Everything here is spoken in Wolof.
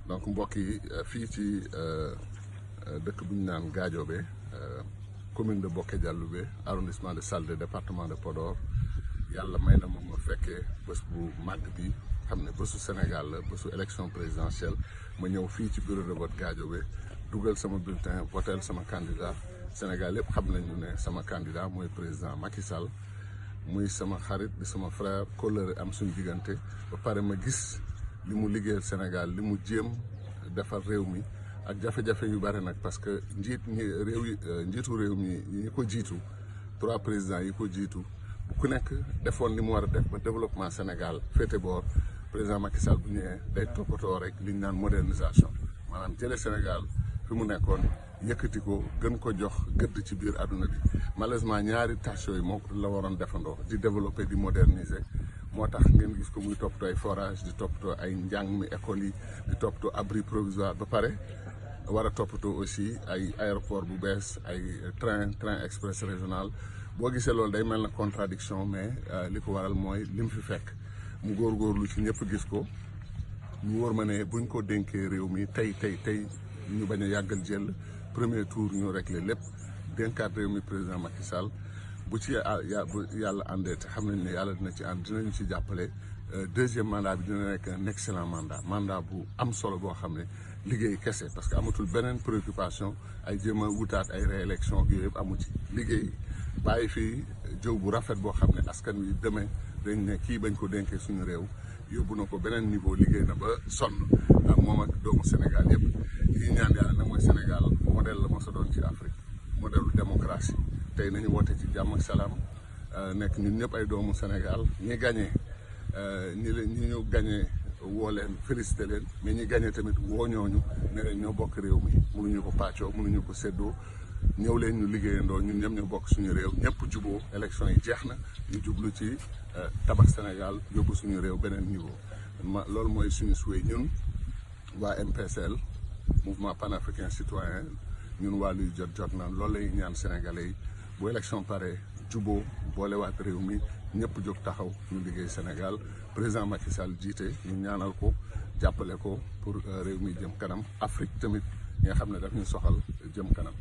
donc mbokk yi fii ci dëkk bu ñu naan Gadiobé commune de Boké Dialoubé arrondissement de Saldé département de Podor yàlla may na moom ma fekkee bés bu màgg bi xam ne bésu Sénégal la bésu élection présidentielle ma ñëw fii ci bureau de vote Gadiobé dugal sama bulletin votel sama candidat Sénégal yëpp xam nañu ne sama candidat mooy président Macky Sall muy sama xarit di sama frère kóllëre am suñu diggante ba pare ma gis li mu liggéeyal Sénégal li mu jéem defar réew mi ak jafe-jafe yu bari nag parce que njiitu réew mi ñi ko jiitu 3 présidents yi ko jiitu bu ku nekk defoon li mu war a def ba développement Sénégal féete boor président Macky Sall bu ñëwee day toppatoo rek li ñu naan modernisation maanaam jëlee Sénégal fi mu nekkoon yëkkati ko gën ko jox gëdd ci biir àdduna bi malheureusement ñaari tâches yooyu moo la waroon defandoo di développer di moderniser moo tax ngeen gis ko muy toppatoo ay forage di toppatoo ay njàng mi école yi di toppatoo abri provisoire ba pare war a toppatoo aussi ay aéroport bu bees ay train express régional boo gisee loolu day mel na contradiction mais li ko waral mooy li mu fi fekk mu góorgóorlu ci ñëpp gis ko mu wóor ma ne buñ ko dénkee réew mi tey ñu bañ a yàggal jël premier tour ñu réglé lépp dénkaat réew mi président Macky Sall bu ci yàlla àndee te xam nañ ne yàlla dina ci ànd dinañu ci jàppale deuxième mandat bi dina nekk un excellent mandat bu am solo boo xam ne liggéey kese parce que amatul beneen préoccupation ay jéem a wutaat ay réélection yooyu yëpp amu ci liggéey bàyyi fii jëw bu rafet boo xam ne askan wi demee dañ ne kii bañ ko dénkee suñu réew yóbbu na ko beneen niveau liggéey na ba sonn ak moom ak doomu Sénégal yëpp li ñaan yàlla nag mooy Sénégal modèle la mos a doon ci Afrique modèle démocratie tey nañu woote ci jàmm ak salaam nekk ñun ñëpp ay doomu Sénégal ñi gagné ñi ñu gagné woo leen félicité leen mais ñi gagné tamit woo ñooñu ne leen ñoo bokk réew mi mënuñu ko pàccoo mënuñu ko séddoo ñëw leen ñu liggéeyandoo ñun ñëpp ñoo bokk suñu réew ñëpp juboo élection yi jeex na ñu jublu ci tabax Sénégal yóbbu suñu réew beneen niveau loolu mooy suñu souhait ñun waa MPSL mouvement panafricain citoyen ñun waa luy jot na loolu lay ñaan sénégalais yi bu élection pare juboo boolewaat réew mi ñëpp jóg taxaw ñu liggéey Sénégal président Macky Sall jiite ñu ñaanal ko jàppale ko pour réew mi jëm kanam Afrique tamit nga xam ne daf ñu soxal jëm kanam